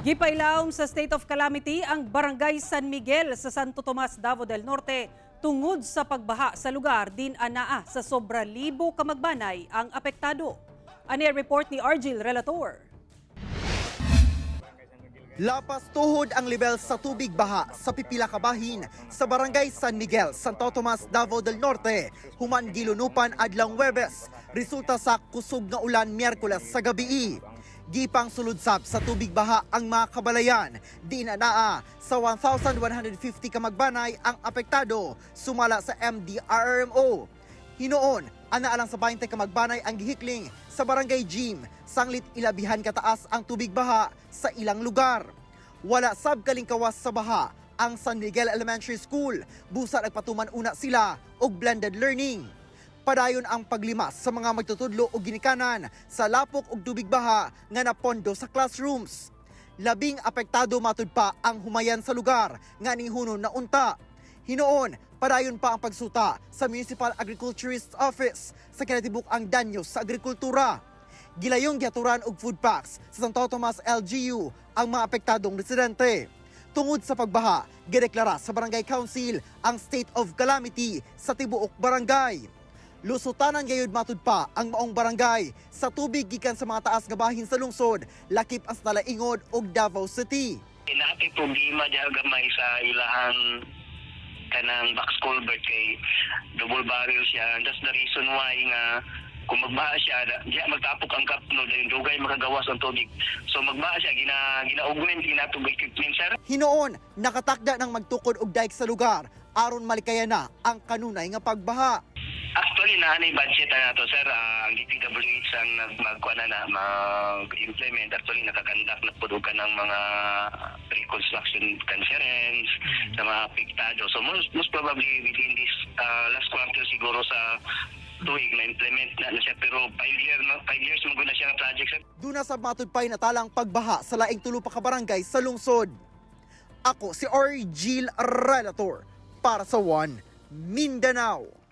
Gipailawom sa state of calamity ang Barangay San Miguel sa Santo Tomas, Davao del Norte tungod sa pagbaha sa lugar din anaa sa sobra libo ka magbanay ang apektado. Ani ang report ni Argil Relator. Lapas tuhod ang level sa tubig baha sa pipila ka bahin sa Barangay San Miguel, Santo Tomas, Davao del Norte, human gilunupan adlawng Webes, resulta sa kusog nga ulan Miyerkules sa gabii. Gipang suludsab sa tubig baha ang mga kabalayan, diin anaa sa 1,150 ka magbanay ang apektado sumala sa MDRRMO. Hinuon, anaa lang sa 20 ka magbanay ang gihikling sa barangay gym, sanglit ilabihan kataas ang tubig baha sa ilang lugar. Wala sab kalingkawas sa baha ang San Miguel Elementary School, busa nagpatuman una sila og blended learning. Padayon ang paglimas sa mga magtutudlo og ginikanan sa lapok og tubig baha nga napondo sa classrooms. Labing apektado matud pa ang humayan sa lugar nga ning hunon na unta. Hinuon, padayon pa ang pagsuta sa Municipal Agriculturist Office sa kinatibuk ang danyo sa agrikultura. Gilayong gihaturan og food packs sa Santo Tomas LGU ang mga apektadong residente. Tungod sa pagbaha, gideklara sa Barangay Council ang state of calamity sa tibuok barangay. Lusutanan gayud matud pa ang maong barangay sa tubig gikan sa mga taas nga bahin sa lungsod, lakip ang sa Talaingod ug Davao City. Naa problema diha gamay sa ilahang kanang box culvert kay double barrel siya, and that's the reason why nga kung magbaha siya diha magtapok ang kapno, dayon dugay makagawas ang tubig, so magbaha siya, gina-augment ginato equipment, sir. Hinuon, nakatakda ng magtukod og dike sa lugar aron malikayan na ang kanunay nga pagbaha. Actually, naa nay budget na nato, sir. Ah, ang DPWH ang nagmagkuha na na mag-implement. Actually, naka-conduct na pud og kanang mga reconstruction conference sa mga apektado. So most probably within this last quarter siguro sa tuig na-implement na, na siya, pero 5 years mo na siya nga project, sir. Duna sa matud pa'y natalang pagbaha sa laing tulo pa ka barangay sa lungsod. Ako si Argil Relator para sa One Mindanao.